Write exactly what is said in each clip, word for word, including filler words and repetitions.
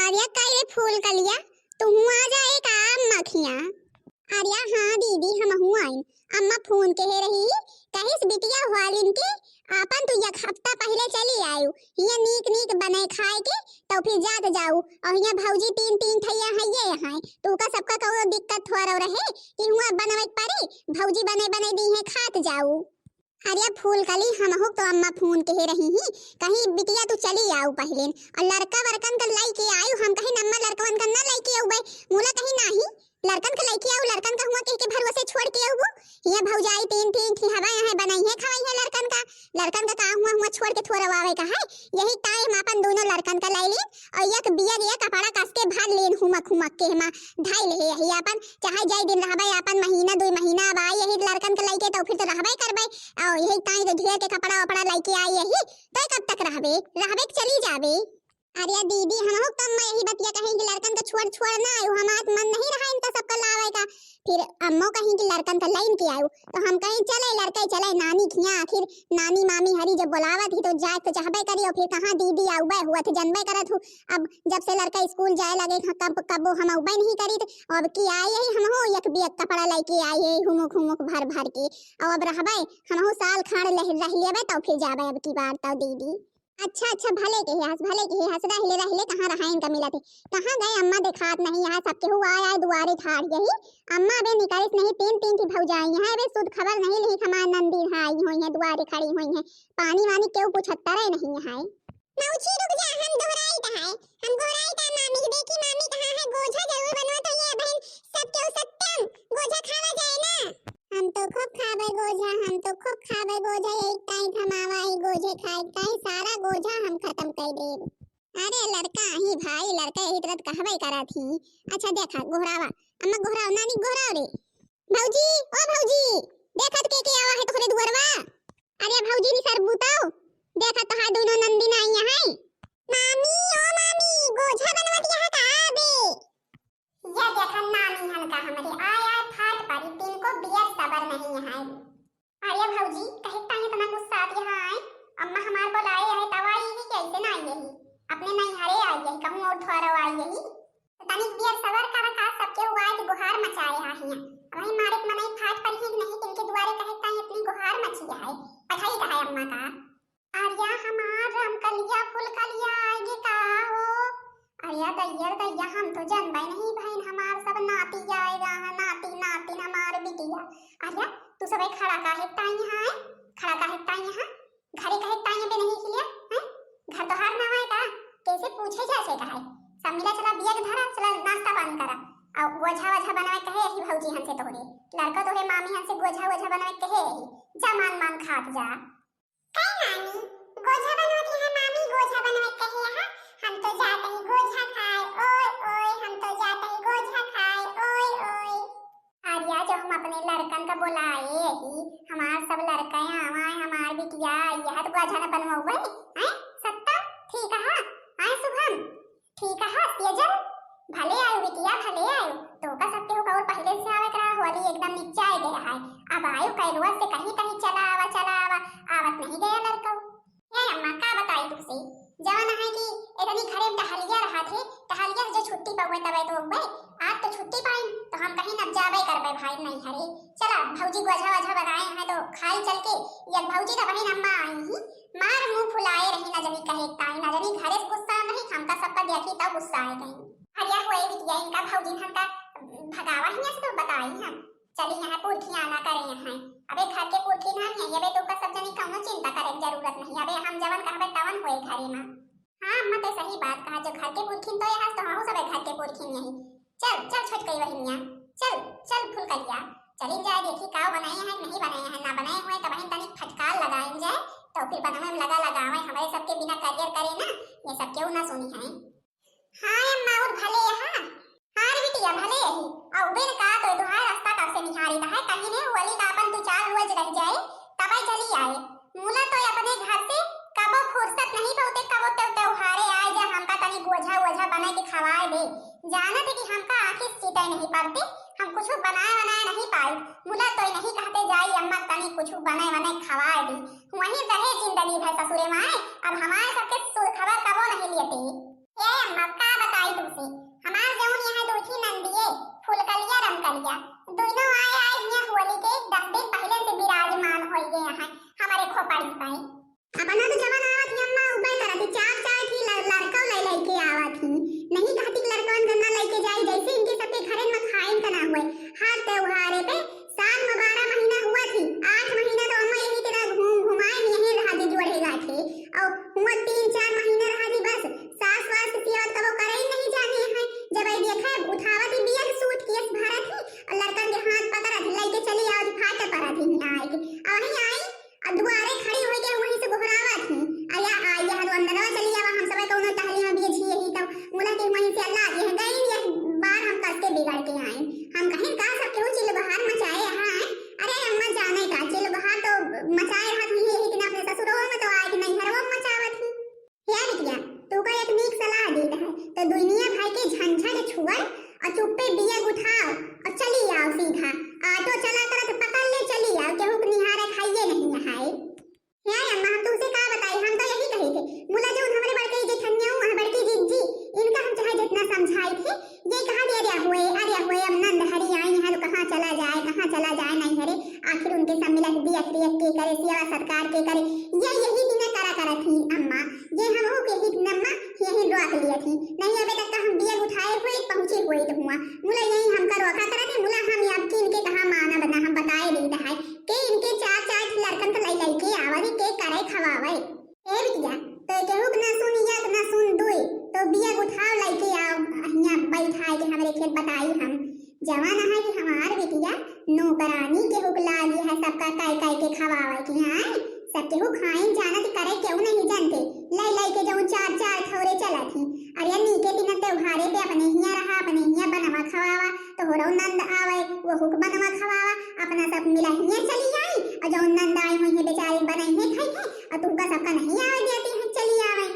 अरे काहे रे फूल कलिया, तुहूँ आ जाए का अम्मा खिया? अरे हाँ दीदी, हमहूँ आइन। अम्मा फोन कहे रही, कहिस बिटिया वालिन के आपन तू एक हफ्ता पहिले चली आयु, हियाँ नीक नीक बने खाए के, तो फिर जात जाऊ। और हियाँ भौजी तीन तीन ठैया हइये हैं, तो का सबका कौनो दिक्कत हो रहो रहे कि हुआँ बनवे के पड़ी, भौजी बने बने दी है, खात जाऊ। अरे फूल कली, हमहू तो अम्मा फोन कहे रही ही, कहीं बिटिया तू चली आऊ पहिले, और लड़का वड़कन का लाई के आयु, हम कहीं अम्मा लड़कवन का ना लाई के आऊ बे, मुला कहीं नाही, लड़कन का लाई के आऊ, लड़कन का हुआँ कह के भरोसे छोड़ के आऊ, ये भौजाई तीन तीन ठिहवा यहाँ बनाई है, खवाई है लड़कन का, लड़कन का का हुआँ, हुआँ छोड़ के थोड़ा आवे का है, यही ताई हम अपन दोनों लड़कन का लाई ली, और एक बियर एक कपड़ा कस के भर लेन हुमक हुमक के हमा ढाई ले यही अपन, चाहे जाई दिन रहबे, अपन महीना दुई महीना अब आई यही लड़कन के लइके, तो फिर तो रहबे करबे। और यही ताई तो ढेर के कपड़ा वपड़ा लइके आई यही, तो कब तक रहबे? रहबे के चली जाबे। अरे दीदी, हमहू कम में यही बतिया कहीं कि लड़कन के छोड़ छोड़ ना आयु, हमार मन नहीं रहा इनका सबका लावे का। फिर अम्मो कहीं कि लड़कन का लाइन के आयु, तो हम कहीं चले लड़के चले नानी खिया, आखिर नानी मामी हरी जब बोलावत ही तो जाए तो चाहबे करी, और फिर कहाँ दीदी आउबे हुआ थे जनबे करत हूँ। अब जब से लड़का स्कूल जाए लगे, हाँ, कब कबो हम अउबे नहीं करी, तो अब की आई यही हमहू एक बियक कपड़ा लइके आई यही हुमुक हुमुक भर भर के, और अब रहबे हमहू साल खाड़ रह, रह लेबे, तो फिर जाबे अब की बार तो दीदी। अच्छा अच्छा, भले के हस, भले के हस, रह ले रह ले, कहाँ रहा इनका मिलत है, कहाँ गए अम्मा देखात नहीं, यहाँ सबके हुआ आए दुआरे ठाड़ यही। अम्मा अबे निकलिस नहीं, तीन तीन की भौजाई हैं, अबे सुध खबर नहीं लिही, हमार नंदी आई हुई है, दुआरे खड़ी हुई है, पानी वानी क्यों पूछता रहे नहीं है। मौसी रुक जा, हम दोहराई का है, हम दोहराई का मामी के देखी, मामी कहाँ है, गोझा जरूर बनवत है ये बहन, सब क्यों सत्यम, गोझा खावा जाए ना। हम तो खूब खाबे गोझा, हम तो खूब खाबे गोझा, एक टाइम हम आवा ही गोझे खाए, काहे सारा गोझा हम खत्म कर देब। अरे लड़का ही भाई, लड़का यही तरह कहबे करा थी। अच्छा देखा गोहरावा, अम्मा गोहराओ, नानी गोहराओ रे। भौजी, ओ भौजी, देखत के के आवा है तोहरे दुआरवा? अरे भौजी नी सर बूताओ, देखत तोहार दोनों नंदिन आई हैं। मामी, ओ मामी, गोझा बनवत यहाँ का बे? ये देखन नानी हन का हमरे आय आय फाट परी, तिनको बियर सबर नहीं है। अरे भौजी, कहे ताई इतना गुस्सा आती है आए? अम्मा हमार बोलाए है तब आई ही, कैसे ना आई यही? अपने नैहरे आई यही, कहूँ और थोड़ा आई यही। तनिक बियर सबर का का सबके हुआ है कि गुहार मचाए है हियाँ। वही मारे के मनई फाट परी है कि नहीं, किनके दुआरे कहे ताई इतनी गुहार मची है, पठाई कहा है अम्मा का। अरिया हमार रमकलिया फुलकलिया आएगी का हो? अरिया दैया दैया, हम तो जनबै नहीं बहिन, हमार सब नाती आएगा है, नाती नातिन हमार बिटिया। अरिया तू सब खड़ा काहे ताई यहाँ है? खड़ा काहे ताई यहाँ? घरे कहे ताई बे नहीं किया है? घर तो हार ना आए का? कैसे पूछे जासे का है? सब मिला चला बिया के धरा, चला नाश्ता पानी करा। और गोझा वोझा बनावे कहे यही भौजी हमसे तोहरे, लड़का तोहरे मामी हमसे गोझा वोझा बनावे कहे यही। जा मान मान खात जा। कई नानी, गोझा बनवत यहाँ मामी, गोझा बनवे कहे यहाँ, हम तो जात ही गोझा खाए, ओय ओय, हम तो जात ही गोझा खाए, ओय ओय। आर्या, जो हम अपने लड़कन का बोलाए ही, हमार सब लड़का आवा है, हमार बिटिया आई है, तो गोझा न बनवावे, हैं? सत्ता, ठीक है, हैं शुभम? ठीक है, तेजल, भले आयु बिटिया, भले आयु। तो का सबके हो और पहले से आवे करा, होली एकदम निपचाए गया है। अब आयु कैलुआ से कहीं कहीं चला आवा, चला आवा, आवत नहीं गया लड़कऊ। ए अम्मा, का बताई तुमसे, जवन है कि इतनी घरे में टहलिया रहा थे, टहलिया से जो छुट्टी पावे तबे तो हुए। आज तो छुट्टी पाइन, तो हम कहीं न जाबे करबे भाई नहीं हरे। चला, भौजी गोझा वोझा बनाए हैं तो खाई चल के। ये भौजी तो बहिन अम्मा आई ही, मार मुंह फुलाए रही, न जनी कहे ताई, न जनी घरे से गुस्सा नहीं, हमका सबका देखी तब गुस्सा आए गई। अरे हुए बिटिया, इनका भौजी हमका भगावा ही से तो बताई हम। चली यहाँ पुरखी आना करे यहाँ। अबे घर के पुरखी ना नहीं, अबे तो का सब जनी कौनो चिंता करे के जरूरत नहीं। अबे हम जवन कहबे तवन होए घरे में। हाँ अम्मा, ते सही बात कहा, जो घर के पुरखिन तो यहाँ तो हमहू सब घर के पुरखिन यही। चल चल छोटकई बहिनिया, चल चल फुलकलिया, चलिन जाए देखी का बनाए हैं नहीं बनाए हैं, ना बनाए हुए तब बहिन तनिक फटकार लगाइन जाए, तो फिर बनवे में लगा लगावे, हमारे सबके बिना करियर करे ना, ये सब क्यों ना सुनी है। हाँ अम्मा, और भले यहाँ। हाँ रे बिटिया, भले यही। और बिन का तो तुम्हारा रास्ता कब से निहारी था है, कहीं ने होली का अपन दो चार रोज रह जाए, तब चली आए। मुला तो अपने घर से कबो फुर्सत नहीं पाते, कबो त्यों-, त्योहारे आए जा, हमका तनी गोझा वोझा बना के खवाए दे। जानत है कि हमका आँखी से चीते नहीं पड़ते, हम कुछ बनाए बनाए नहीं पाए। मुला तो नहीं कहते जाई अम्मा तनी कुछ बनाए बनाए खवाए दे। वहीं रहे जिंदगी भर ससुरे माए, अब हमारे सबके सु-, खबर कबो नहीं लेते। ए अम्मा, का बताई तू? हमार जौन यहाँ दुइ ठी नंदिये, फुलकलिया रमकलिया, दुइनो आए आए हियाँ होली के दस दिन पहिले से विराजमान होइ गए हैं हमारे खोपड़ी पे। अपना तो जवन आवत ही अम्मा उबे करत ही, चार चार ठी ल-, लड़का लै लैके आवत ही। नहीं कहती कि लड़कवन के ना लैके जाई, जैसे इनके सबके घरन में खाइन के ना हुए। हर त्योहारे पे साल में बारह महीना हुआ थी, आठ महीना तो अम्मा यही तरह घूम घुमाए यही रहा जी जोड़े गाठे, और हुआ तीन चार महीना रहा जी बस। सास वास के सिवा कबो करे ही नहीं जाने हैं। जब आई देखा उठावत ही बिया के सूट केस भरत ही और लड़कन के हाथ पकड़त ही लैके चली आवत ही फाटे परत ही आए के। और वहीं आई और दुआरे खड़ी होइ के वहीं से गोहरावत ही, "आया, आया, तो अंदरवा चली आवा, हम सबे कौनो टहली में बिया छिए ही तो मुला के वहीं से अल्लाह के हैं, गई ये बार हम कस के बिगड़ के आए।" हम कहें, "का सब केहू चिल बहार मचाए यहाँ है?" अरे अम्मा जाने का, चिल बहार तो मचाए रहत ही, यही दिन अपने ससुरवा में तो आए कि नैहरवा में मचावत ही। हे बिटिया, तू का एक नीक सलाह देत है, तो दुनिया भर के झंझट छोड़ और चुप्पे बिया उठाओ और चली आओ सीधा। ऑटो चला करत पकड़ ले चली आओ, केहू के निहारे खाइए नहीं नहाए। हे अम्मा, हम तुमसे का बताई, हम तो यही कही थे, मुला जौन हमरे बड़के जेठनिया, वहाँ बड़की जिज्जी, इनका हम चाहे जितना समझाई थे, ये कहा दे, "अरे हुए, अरे हुए, अब नंद हरी आई हैं तो कहाँ चला जाए, कहाँ चला जाए नैहरे, आखिर उनके सब मिला के बिया के करे, सेवा सत्कार के करे।" ये यही दिन करा करत ही अम्मा, ये हम हो के ही अम्मा यही रोक लिया थी, नहीं अबे तक हम बिया उठाए हुए पहुँचे हुए तो हुआ, मुला यही हमका रोका करत है, मुला हम अब की इनके कहाँ मानब ना, हम बताए देत है के इनके चार चार लड़कन के लै लैके आवे के करे खवावे। ए बिटिया, तो केहू के ना सुन एक ना सुन दुई, तो बिया उठाओ लैके आओ, हियाँ बैठाए के हमरे खेत बताई हम। जवान है कि हमार बिटिया नौकरानी केहू के लागी है, सबका काई काई के खवावे की, हाँ? सब केहू खाइन जानत करे केहू नहीं जानते, लै लै के जौन चार चार ठौरे चलत ही। अरे नीके दिन त्योहारे पे अपने हियाँ रहा, अपने हियाँ बनवा खवावा, तोहरो नंद आवे, वहू के बनवा खवावा, अपना सब मिला हियाँ चली आई, और जौन नंद आई हुई है बेचारी बनई है खाई है, और तुमका सबका नहीं आवे देती है, चली आवे,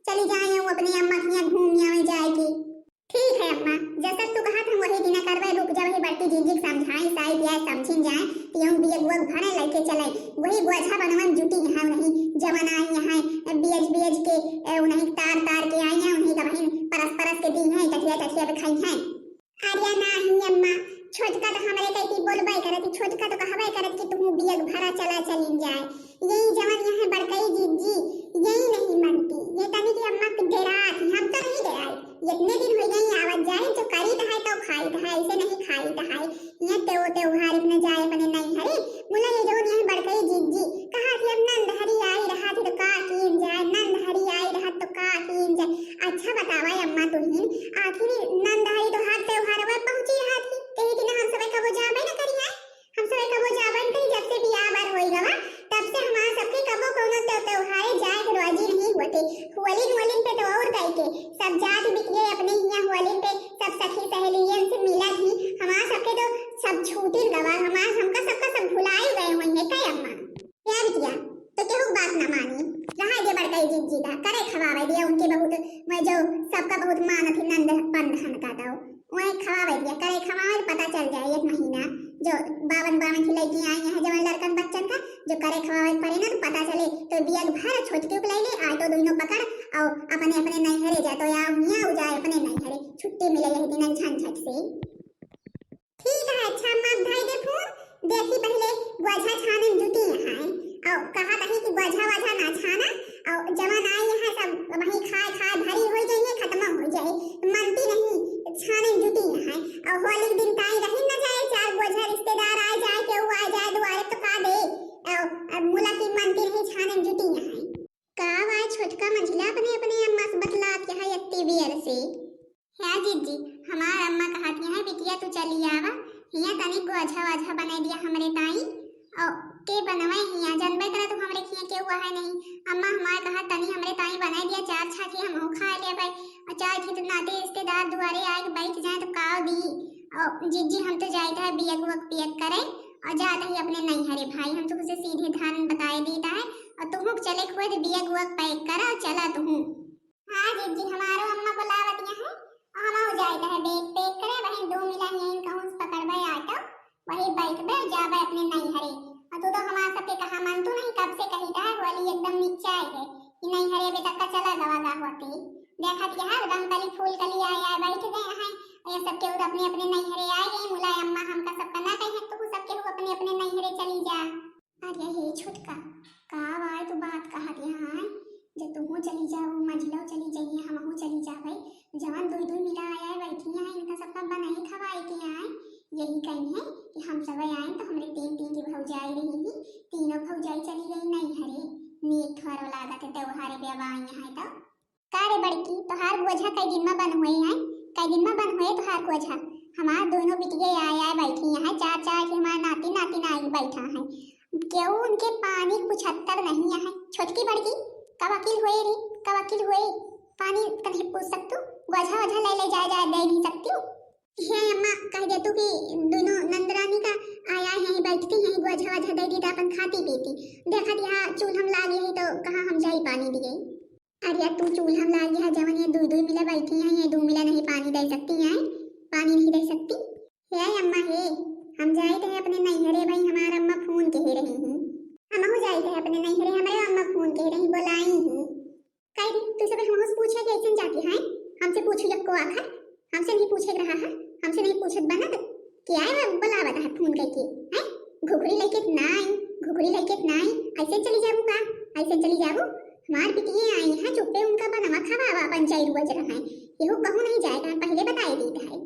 चली जाए, वो अपने अम्मा के हियाँ घूम आवे जाए के। ठीक है अम्मा, जैसा तू कहा था वही दिना करबे, रुक जा, वही बड़की जिज्जी के समझाई, शायद या समझिन जाए, तो यूं बिया गुआ भरे लैके चले, वही बोझा बनवन जुटी यहाँ नहीं, जवन आई यहाँ, बियज बियज के, ए, उन्हीं तार तार के आई हैं, उन्हीं का बहिन परस परस के दी हैं, टठिया टठिया पे खाई हैं। अरे नाही अम्मा, छोटका तो हमरे कही बोलबे करत, छोटका तो कहबे करत कि तुहू बिया भरा चला चलिन जाए। यही जवन यहाँ बड़कई जिज्जी, यही नहीं मनती। ये तनी कि अम्मा के डेरात ही, हम तो नहीं डेराई। इतने दिन हो गए आवत जाए, जो करीत है तो खाइत है, ऐसे नहीं खाइत है। ये ते वो त्योहार इतना जाए अपने नहीं हरे। मुला ये जवन यहाँ बड़कई जिज्जी, कहा थी अब नंद हरी आई रहा थी तो का कीन जाए, नंद हरी आई रहा तो का कीन जाए। अच्छा बतावा अम्मा तुहिन, आखिर नंद हरी तो हर त्योहार में पहुँची रहा थी, कही कि ना हम सबे कबो जाबे न करी है। हम सबे कबो जाबन करी, जब से बियाह बर होई गवा, तब से हमार सबके कबो कौनो त्यों-, त्योहारे जाए के राजी नहीं होते। होलिन वोलिन पे तो और कही के सब जात बिटिया अपने हियाँ होलिन पे सब सखी सहेलियन से मिला थी। हमार सबके तो सब छूटिन गवा, हमार हमका सबका सब भुलाई गए हुई है कई अम्मा। या बिटिया, तो केहू के बात ना मानी, रहा दे बड़कई जिज्जी का, करे खवावे दिया उनके बहुत, मैं जो सबका बहुत मानत ही नंद पंद हन का दो। वही खवावे दिया, करे खवावे पता चल जाए एक महीना, जो बावन बावन की लड़की आई हैं, जवन लड़कन बच्चन का, जो करे खवावे पड़े ना तो पता चले, तो बिया भर छोटकी को ले ले, ऑटो दोनों पकड़, और अपने अपने नैहरे जा, तो या हुआ उ जाए अपने नैहरे, छुट्टी मिले यही दिन झंझट से। ठीक है, अच्छा अम्मा, अब धई दे फोन, देखी पहले गोझा छाने में जुटी यहाँ है, और कहा तही कि गोझा वाझा ना छाना, और जवन आई यहाँ सब वही खाए खाए भरी हो जाइए, खत्म हो जाए, मनती नहीं छाने में जुटी यहाँ है, और होली के दिन ताई रही न जाए, चार गोझा रिश्तेदार आ जाए, केहू आ जाए दुआरे तो का दे, और अब मुला की मनती नहीं छाने में जुटी यहाँ है। का वाय छोटका मंझिला अपने अपने अम्मा से बतलात यहाँ इतनी बेर से। ह्या जिज्जी, हमार अम्मा कहत हैं, "बिटिया तू चली आवा, हियाँ तनिक गोझा वाझा बनाई दिया हमरे ताई।" और के बनवे हियाँ, जानबे करा तू हमरे हियाँ केहू है नहीं। अम्मा हमार कहा तनी हमरे ताई बनाई दिया, चार छाती हमहू खा लेबे। और चार ठी तो नाते रिश्तेदार दुआरे आए के बैठ जाए तो का दी। और जिज्जी हम तो जाइत है बियक वक पियक करे और जात ही अपने नैहरे भाई, हम तुमसे सीधे धान बताए दीता है। और तुहूँ चले खुद बियक वक पैक करा और चला तुहूँ। हाँ जिज्जी, हमारो अम्मा बुलावत यहाँ, हम हो जाए रहे बैग पैक करे, वहीं दो मिला यहीं कहूँ से पकड़बे ऑटो, वही बैठबे और जाबे अपने नैहरे। और तू तो हमार सबके कहा मन तू नहीं, कब से कही रहा, होली एकदम निच्चाई है कि नैहरे अबे तक का चला गवा गा होती। देखत यहाँ रंग कली फूल कली आए आए बैठ ये सब केहू अपने अपने नैहरे आए गए, मुलायम अम्मा हमका सबका ना कही, तू सब केहू अपने अपने नैहरे चली जा। अरे हे छोटका, का बाय तू बात कहत यहाँ है? जब तुहू चली जाओ, मझिलो चली जाइए, हमहू चली जाबे। जवन दुई दुई मिला आया है, बैठी हैं, इनका सबका बनाई खवाए के आए। यही कही है कि हम सब आए तो हमरे तीन तीन की भौजाई रही ही, तीनों भौजाई चली गई नैहरे। नीक थोड़ो लागत है त्योहारे पे अब आई हैं तो। का रे बड़की, तोहार गोझा कई दिन में बन होए हैं? कई दिन में बन होए तोहार गोझा? हमार दोनों बिटिया आए आए बैठी हैं, चार चार के हमार नाती नाती आई बैठा हैं। केहू उनके पानी पुछत्तर नहीं है। छोटकी बड़की, का वकील होए रे, का वकील होए? पानी कहीं पूछ सकतू? गोझा वोझा ले ले जाए जाए दे नहीं सकती हूँ। हे अम्मा, कह दे तू कि दोनों नंदरानी का आया है, बैठती हैं, गोझा वोझा दे दी तो अपन खाती पीती। देखा दिया चूल्हा में लागी है तो कहाँ हम जाई पानी दिए। अरे तू चूल्हा में लागी है, जवन ये दुई दुई मिला बैठी हैं, ये दो मिला नहीं पानी दे सकती हैं, पानी नहीं दे सकती। हे अम्मा हे, हम जाइत है अपने नैहरे भाई, हमार अम्मा फोन कहे रही हैं। हमहू जाइत है अपने नैहरे, हमारे अम्मा फोन कहे रही, बोलाई हैं। कह दी, तू सब हमहू से पूछे कि ऐसन जाती हैं? हमसे पूछू यक्को आखर, हमसे नहीं पूछे रहा है, हमसे नहीं पूछत बनत। क्या है वो बुलावत है फोन करके, हैं? घुघरी लेके ना आई, घुघरी लेके ना आई, ऐसे चली जाबू का? ऐसे चली जाबू? हमार बिटिये आई हैं, चुप्पे उनका बनवा खवावा, अपन जाई रुआ जरा है। केहू कहूँ नहीं जाएगा, पहले बताए दीत है।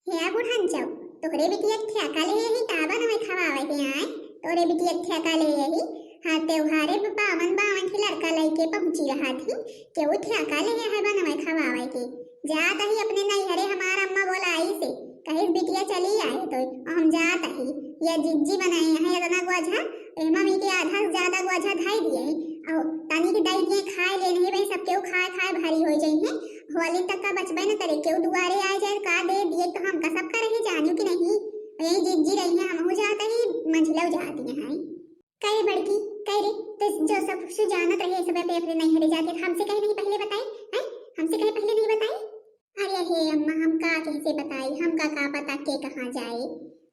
हे बुढ़न चौ, तोहरे बिटिया के ठेका ले ही का बनवे खवावे के आए? तोहरे बिटिया के ठेका ले ही? हाँ, त्योहारे पे बावन बावन के लड़का लइके पहुँची रहा थी, केहू ठेका ले है बनवे खवावे के? जात ही अपने नैहरे, हमार अम्मा बोलाई से, कहिस बिटिया चली आए तो, और हम जात ही। ये जिज्जी बनाई है इतना गोझा, ए मम्मी के आधा से ज्यादा गोझा धाई दिए, और तनी के दई दिए खाए ले, नहीं भाई, सब केहू खाए खाए भारी हो जाई है। होली तक का बचबे न करे, केहू दुआरे आ जाए का दे दिए तो हमका सबका रहे जानियो कि नहीं। यही जिज्जी रही है, हमहू जात ही, मंझिलऊ जाती है। कहे बड़की, कहे रे, तो जो सब कुछ जानत रहे, सब अपने अपने नैहरे जाते, हमसे कहे नहीं पहले बताई, हैं? हमसे कहे पहले नहीं बताई? अरे हे अम्मा, हम का कैसे बताई, हमका का पता के कहाँ जाए।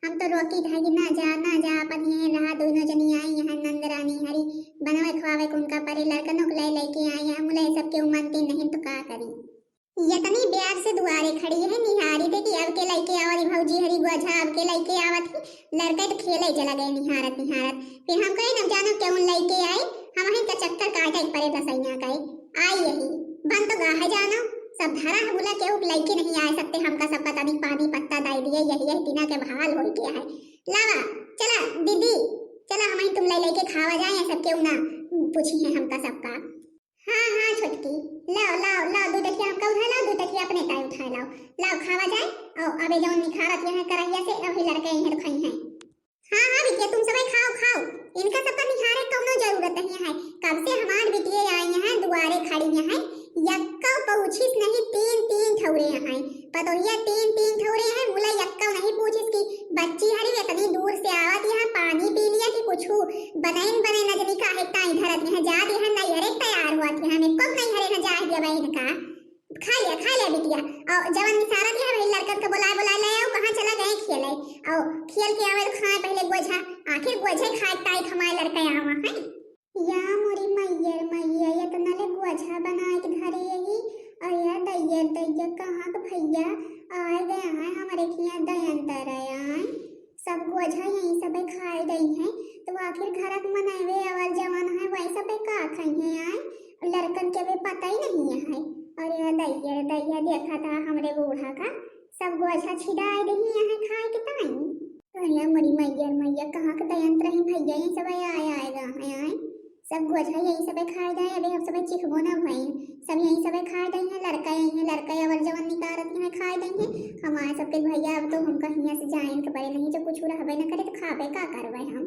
हम तो रोकी धाई ना जा, ना जा, अपन यहीं रहा, दोनों जनी आई यहाँ नंद रानी हरी, बनवे खवावे के उनका परे, लड़कनों के ले लेके आई हैं, मुले सबके उमनते नहीं तो का करी। यतनी प्यार से दुआरे खड़ी है, निहारी थे कि अब के लइके आवत ही भौजी हरी गोझा, अब के लइके आवत ही। लड़के तो खेले चला गए निहारत निहारत। फिर हम कहे, "अब जानो केहू लइके आए, हम हिन का चक्कर काटे के परे बसैया गए। आई यही, बन तो गा है जानो, सब धरा है बोला केहू लइके नहीं आ सकते, हमका सबका तनी पानी पत्ता दाई दिए, यही यही दिना के बहाल हो गया है। लावा, चला दीदी, चला हम तुम ले लेके खावा जाए, सब केहू ना पूछी है हमका सबका।" हाँ, हाँ, छोटकी, लाओ, लाओ, लाओ, दू टकिया हमका उठाए लाओ, दू टकिया अपने ताई उठाए लाओ। लाओ, खावा जाए, और अबे जौन निखारत यहाँ करहिया से, अभी लड़के यहाँ खाई हैं। हाँ, हाँ, बिटिया, तुम सबे खाओ, खाओ। इनका सबका निहारे कौनो जरूरत नहीं है। कब से हमार बिटिया आई हैं, दुआरे खड़ी हैं, यक्का पहुँचिस नहीं, तीन, तीन ठौरे हैं। पतोहिया तीन, तीन ठौरे हैं, मुला यक्का नहीं पूछिस कि बच्ची हरी इतनी दूर से आवत यहाँ, पानी पी लिया कि कुछ बनैन बनैन अजनी काहे ताई धरत यहाँ, जात यहाँ नैहरे तैयार हुआ थी, हमें कब नैहरे न जाए दिया बहन का। खा लिया, खा लिया बिटिया। और जवन निसारत यहाँ वही लड़कन के बुलाए बुलाए ले आओ, कहाँ चला गए खेले। और खेल के आवे तो खाए पहले गोझा, आखिर गोझे खाए ताई हमारे लड़का यहाँ है। या मोरी मैयर मैया, इतना ले गोझा बनाए के धरे यही। अरे दैयर दैयर, कहाँ के भैया आए गए हैं हमरे खिया दयन तरयान। सब गोझा यहीं सबे खाए गई हैं, तो आखिर घर के मनैवे अवल जवन है वही सबे का खाई हैं आए, लड़कन के भी पता ही नहीं है। अरे दैयर दैया, देखा था हमरे बूढ़ा का सब गोझा छिदाए दही यहाँ खाए के ताई। अरे मोरी मैया, मैया, कहाँ के दयंत रही भैया, ये सब आए, आए, आए गा, आए, आए। सब गोझा यही सब खाए जाए, अबे हम सब चिखबो ना भई, सब यही सब खाए जाए हैं, लड़का यही है, लड़का अवल जवन निकारत यहाँ खाए जाए हैं। हमारे सबके भैया अब तो हमका हियाँ से जाए के परे नहीं, जो कुछ रहबे न करे तो खाबे का करबे हम।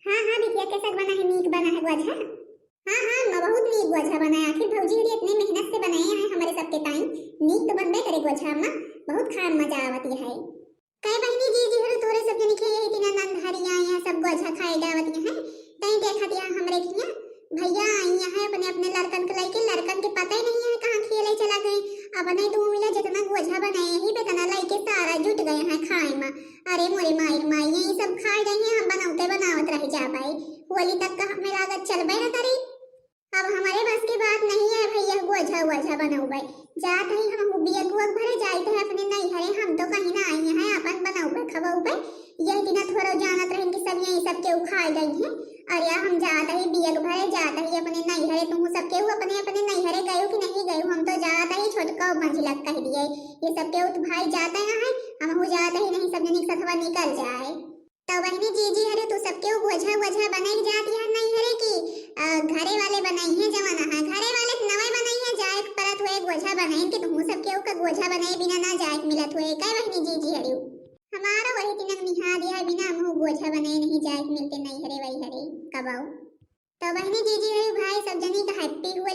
हाँ, हाँ, बिटिया, कैसा बना है, नीक बना है गोझा? हाँ, हाँ, अम्मा, बहुत नीक गोझा बना है। आखिर भौजी हरी इतने मेहनत से बनाए हैं हमारे सबके ताई। नीक तो बनबे करे गोझा, अम्मा, बहुत खाए में मजा आवत है। कहे बहिनी जी, जी हरु तोरे सब जनी के यही दिना नंद हरी आई हैं, सब गोझा खाए जावत हैं। तई देखत यहाँ हमरे खिया भैया आई हैं अपने अपने लड़कन के लइके, लड़कन के पता ही नहीं है कहाँ खेले चला गए। अब नहीं तो मिला जितना गोझा बनाए ही बेतना लइके सारा जुट गए हैं खाए में। अरे मोरे माई रे माई, यही सब खाए जाइए, हम बनावते बनावत रह जा पाए। होली तक का हमें लागत चलबे न करे। अब हमारे बस की बात नहीं है भैया, गोझा वोझा बनौबे। जात ही हम हुबिया गुआ भरे जाइत है अपने नैहरे, हम तो बे, यह दिना थोड़ा जानत रहन कि सब यही सबके उखाड़ गई हैं। अरे हम जात ही बियक भरे, जात ही अपने नैहरे, तुहूँ सबके हु अपने अपने नैहरे गयो कि नहीं गयो? हम तो जात ही छोटका मंझिला कह दिए, ये सबके उत भाई जाते हैं, हम हु जात ही नहीं, सब जनी के सथवा निकल जाए। तो बहनी जीजी हरे, तू सबके उ गोझा वोझा बने के जात यहाँ नैहरे की, अ, घरे वाले बनाई है जवन, हाँ, घरे वाले नवे बनाई है, जाए के परत हुए गोझा बनाई कि तुहूँ सबके उ का गोझा बने बिना ना जाए के मिलत हुए, कह बहनी जीजी हरे? हमारा वही तिनक निहा दिया बिना हमहू गोझा बने नहीं जाए के मिलते नैहरे वैहरे कबाऊ। तो बहनी जीजी हरे भाई सब जनी का हैप्पी हुए।